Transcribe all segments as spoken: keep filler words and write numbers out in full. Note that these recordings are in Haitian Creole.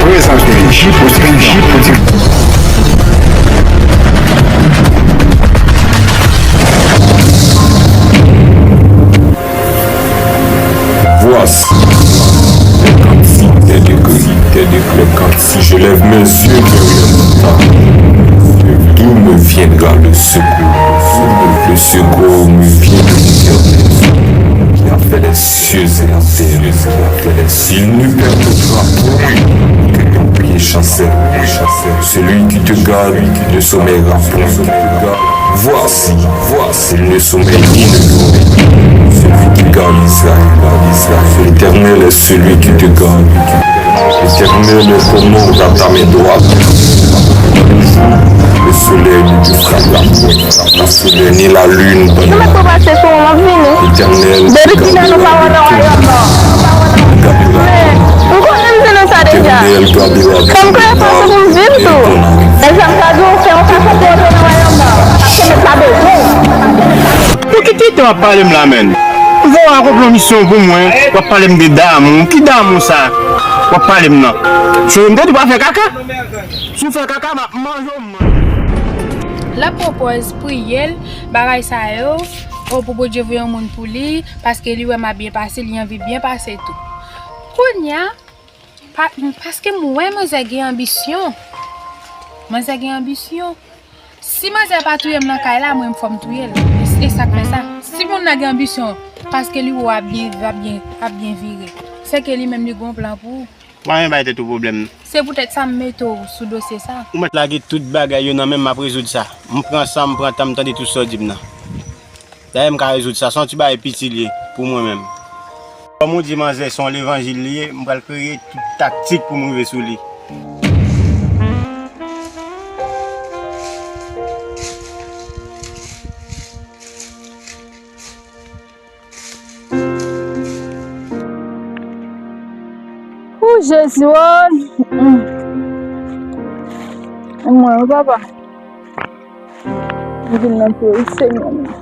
Prezante J P J P. Voici les trente-six des degrés, des degrés trente-six. Je lève mes yeux vers les montagnes. D'où me viendra le secours? Le secours me vient de l'Éternel, qui a fait les cieux et la terre. Il ne permettra point que ton pied chancelle. Celui qui te garde ne sommeillera point. Voici, voici, il ne sommeille ni ne dort, celui qui garde Israël. L'Éternel est celui qui te garde. L'Éternel est comme ombre à ta main droite. Le soleil ne te frappera point, ni la lune pendant la nuit. L'Éternel te gardera. Te gardera. L'Éternel gardera ton départ et ton arrivée. Pou ki ti tan w ap pale m la menm? Vo a konpranmisyon pou mwen, w ap pale m de damou. Ki damou sa w ap pale m nan? Se m te di w pa fè kaka. Si w fè kaka, m ap manje w, m manje. L ap pran pòz priyè l, bagay sa yo, o, pou Bondye voye yon moun pou li, paske li wè m ap byen pase, li anvi byen pase tou. Kounye a, pa, paske m wè manzè gen anbisyon. Manzè gen anbisyon. Si manzè pa touye m nan kay la, mwen, m fò m touye l. E, e sa k fè sa. Si moun nan gen anbisyon, paske li wè w ap byen, ap byen, ap byen vire, se ke li menm li gon plan pou ou. Ou pa menm bay tèt ou pwoblèm, non. Se poutèt sa m mete w sou dosye sa. Ou mèt lage tout bagay yo nan men m, m ap rezoud sa. M pran san m, m pran tan m, tande tout sa w di m nan. Dayè, m ka rezoud sa. Se yon ti bagay piti li ye pou mwen menm. Kòm ou di manzè se yon levanjil li ye, m pral kreye tout taktik pou m rive sou li. Ou Jezi, woy. Mwen, wi, papa. M vin nan pye w, Senyè.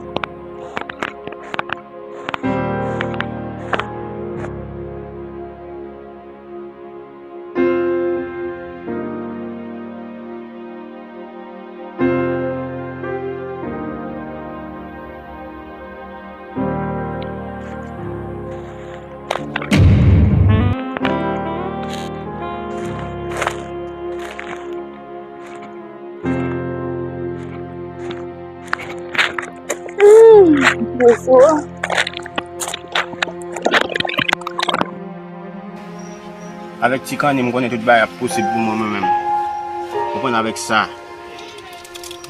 Avèk ti kanni, m konnen tout bagay ap posib pou mwen, mwen menm. Konprann avèk sa.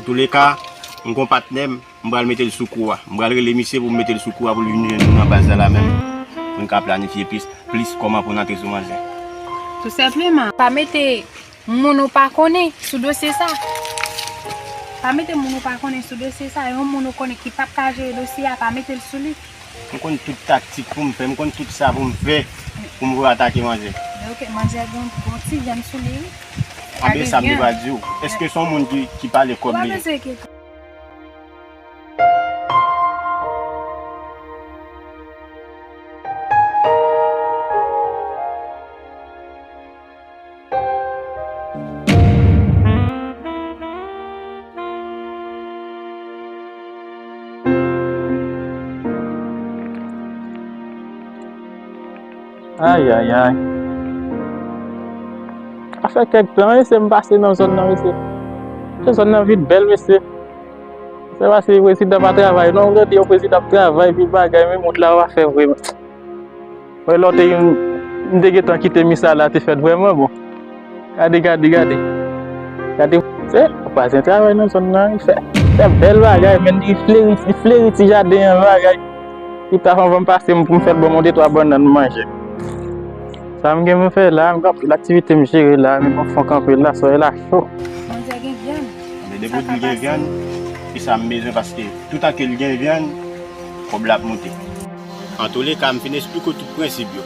Antouleka, m gon patnè m, m pral mete l sou kou a. M pral rele misye pou m mete l sou kou a pou l vin jwenn nou nan baz la, la menm. Pou n ka planifye plis, plis kòman pou n antre sou manzè. Tou senpleman, pa mete moun ou pa konnen sou dosye sa. Pa mete moun ou pa konnen sou dosye sa. Yon moun ou konnen ki p ap ka jere dosye a, pa mete l sou li. M konn tout taktik pou m fè, m konn tout sa pou m fè pou m rive atake manzè. Men oke, manzè gen yon ti vyann sou li, wi. Anben sa m te pral di w. Èske se yon moun ki, ki pale kòb li? Ou pa bezwen enkyete. Ayayay. Sa fè kèk tan, mesye, m pase nan zòn nan, mesye. Se zòn nan vin bèl, mesye. Se pa si prezidan pa travay, non, ou tande yon prezidan ap travay, pi bagay, men moun la pa fè vre. Mwen lòt te, m te gentan kite misye la te fèt vrèman bon. Gade, gade, gade. Gade, se, pa gen travay nan zòn nan, fè, fè bèl bagay, men li fleri, li fleri ti jaden an bagay. Li ta fè anvan m pase m pou m fè l ban m yon de twa bannann manje. Sa m gen pou m fè la, m gen anpil aktivite m jere la, men bon fon kanpe la, solèy la cho. Manzè gen vyann. Men depi l gen vyann, se sa m bezwen paske toutan ke l gen vyann, kòb la ap moute. Antouleka, m fin esplike w tout prensip yo.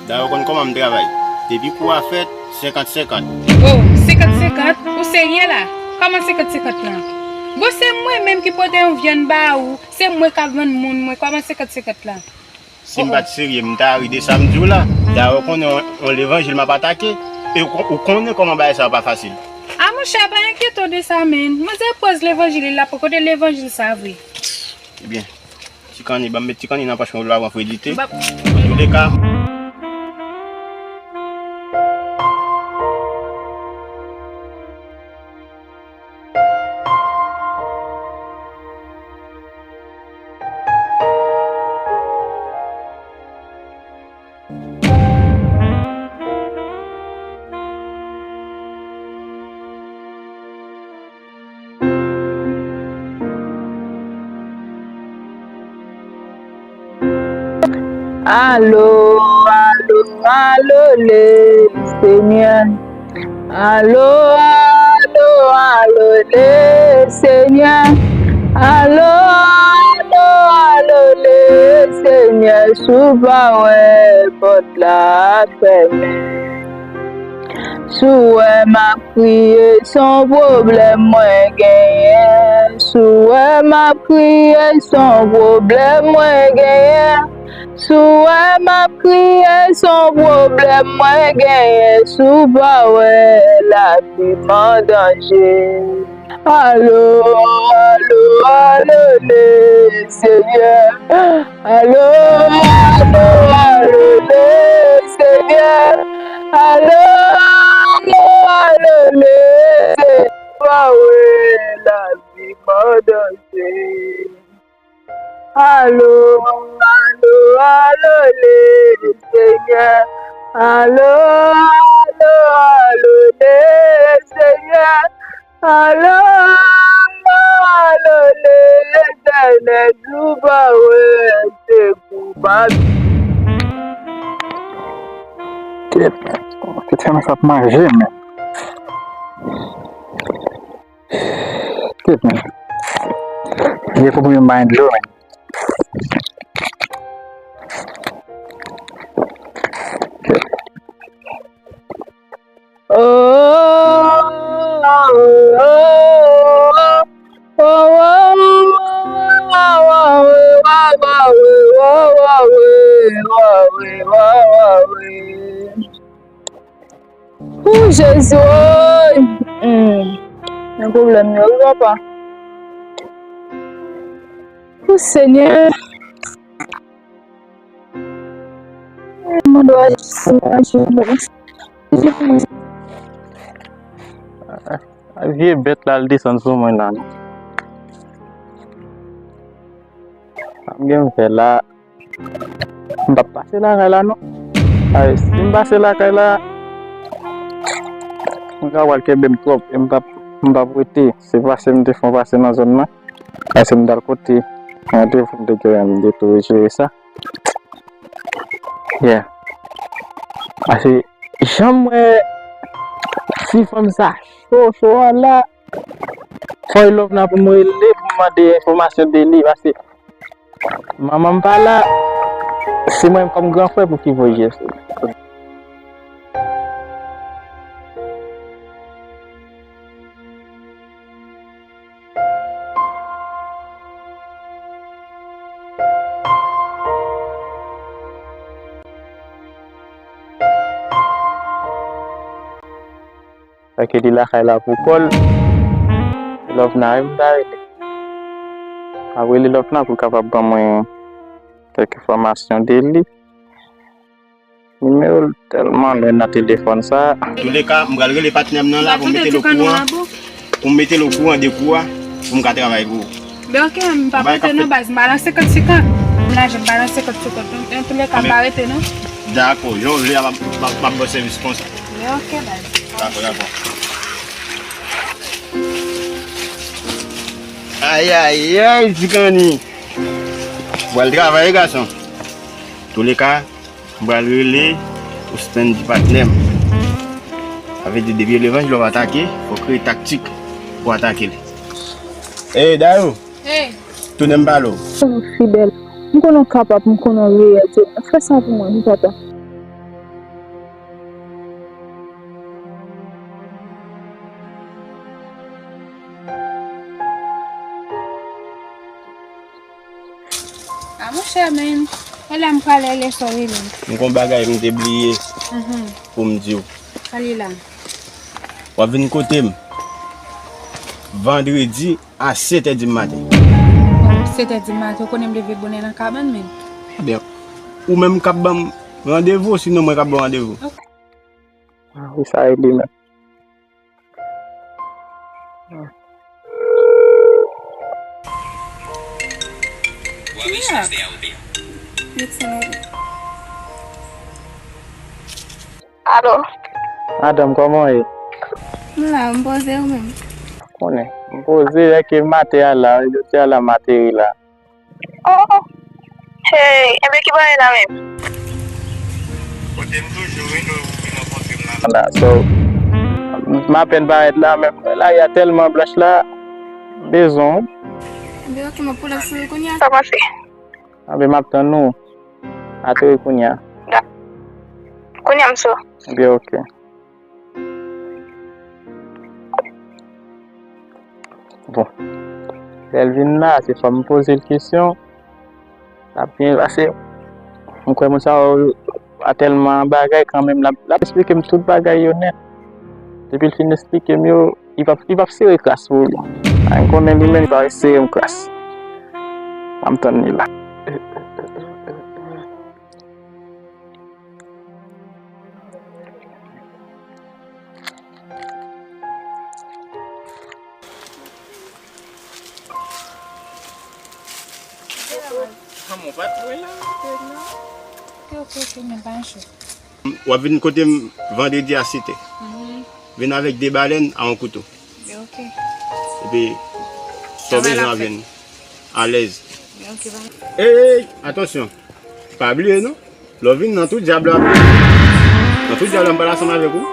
Dayè, w konn kòman m travay. Depi kou a fèt, senkant senkant. Oh, senkant senkant? Ou serye la? Kòman senkant senkant lan? Bon, se mwen menm ki pote yon vyann ba ou, se mwen k ap vann moun mwen, kòman senkant senkant lan? Si m pa t serye, m ta ri de sa m di w la. Dayè, w konnen yon, yon levanjil m ap atake. E ou kon-, ou konnen kòman bagay sa yo pa fasil. A monchè, pa enkyete w de sa, menn. Manzè pwòz levanjil li la, poko de levanjil sa vre. Ebyen, Ti Kanni, ban m met Ti Kanni nan pòch mwen pou l pa pran fredite. Antouleka. Alo, alo, alo, le Senyè. Alo, alo, alo, le Senyè. Alo, alo, alo, le Senyè. Si w pa wè pòt la fèmen. Si w wè m ap kriye, se yon pwoblèm mwen genyen. Si w wè m ap kriye, se yon pwoblèm mwen genyen. Si w wè m ap kriye, se yon pwoblèm mwen genyen. Si w pa wè lavi m an danje. Alo, alo, alo, le Senyè. Alo, alo, alo, le Senyè. Alo, alo, alo, le Senyè. Pa wè lavi m an danje. Alo, alo, alo, le Senyè. Alo, alo, alo, le Senyè. Alo, alo, alo, le Letènèl, si w pa wè sekou m ap. Kèt, kèt fè m sa ap manje, men. Kèt, men. Ye pou mwen bay dlo, men. Kèt. Ooh, Jezi, woy! Hmm. Gen pwoblèm yo, wi, papa. Ooh, Senyè. Mwen dwe aji, Senyè, aji pou mwen. A, vye bèt la, l desann sou mwen la, non. Sa m gen m fè la. M p ap pase lakay la, non. Ay, si m pase lakay la, moun ka pral kenbe m twòp. E m p ap, m p ap rete. Se pase m te fè yon pase nan zòn nan. Pase m t al kote randevou m te genyen, m te tou retire sa. Yeah. Pase, jan m wè ti fanm sa cho, cho a la, fò Love nan pou m rele, pou m mande enfòmasyon de li, pase manman m pa la, se mwen kòm gran frè pou ki voye jès. Paske li lakay la pou kò l. Love nan menm ta rele. Apre li Love nan pou l kapab ban mwen kèk enfòmasyon de li. Nimewo l tèlman lwen nan telefòn sa. Antouleka, m pral rele patnè m nan la pou m mete l okouran. Pou m mete l okouran de kou a, pou m ka travay pou ou. Men oke, m pa prete non baz, m pa nan senkant senkant. M lajan, m pa nan senkant senkant non. Antouleka, m pa rete non. Dakò, jan w vle a, m ap, m ap, m ap ba w sèvis konsa. Men oke baz. Dakò, dakò. Ayayay, Ti Kanni. W al travay, gason. Antouleka, m pral rele Ousmane di patnè m. Sa vle di, depi levanjil w ap atake, fò w kreye taktik pou atake l. Ey, Dayou! Hey! Tounen m pale w. Fidèl, m konnen w kapab, m konnen w reyèl, Senyè. Fè sa pou mwen, wi, papa. A monchè, men, e la m prale, lè sa w rele m. M gon bagay m te bliye pou m di w. Sa li la. W ap vin kote m vandredi a sèt è di maten. Sèt è di maten, ou konnen m leve bonè nan kabann menm. Ebyen, ou menm k ap ban m randevou, sinon mwen k ap ba w randevou? Ok. Ah, wi, sa e li menm. Yeah. Alo? Madanm, kòman w ye? M la, m poze, ou menm? Konnen, m poze, e ke maten a la, jodi a la, m ateri la. Oh! Hey, enben ki bagay la menm? Kote m toujou, wi, nou vin rankontre m la. Voilà, so, m apèn parèt la, men lari a tèlman blanch la, m bezwen w. Enben, ok, m ap pull up sou ou kounye a. Sa pase? Enben, m ap tann ou. Ateri kounye a. Da-, kounye a, m sou. Enben, ok. Bon. Lè l vin la, se fò m poze l kesyon. L ap byen pase. M kwè moun sa yo a tèlman bagay kanmenm, l ap, l ap esplike m tout bagay yo nèt. Depi l fin esplike m yo, li p ap, li p ap sere kras pou li. A, m konnen li menm, li pa sere m kras. M ap tann li la. W ap vin kote m vandredi a sèt è. Vin avèk de balèn a yon kouto. Ok. Epi, sa w bezwen ap jwenn. Alèz. Ok, bye. Ey, ey, ey, atansyon. Pa bliye non. Lè w vin nan tou dyab la, nan tou dyab la, m pral ansanm avèk ou.